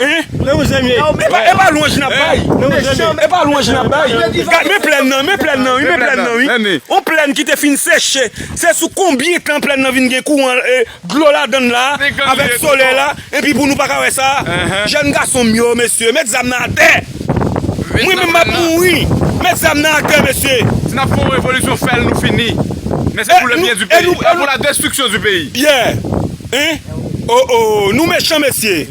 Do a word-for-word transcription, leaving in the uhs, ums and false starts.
Hein? Men ou zemye. E pa, e pa lwanj n ap bay. E pa lwanj n ap bay. Gad, men plèn nan, men plèn nan, wi, men plèn nan, wi. Yon plèn ki te fin seche. Se sou konbyen tan plèn nan vin gen kouran, eh, dlo ladan l la, avèk solèy la, epi pou nou pa ka wè sa? Jèn gason m yo, mesye, met zam nan atè. Mwen menm m ap mouri. Met zam nan atè, mesye. Si n ap fè yon revolisyon, fè l, nou fini. Men se pou le bien du pays, pas pour la destruction du pays. Yeah. Hein? Oh, oh, nou mechan, mesye.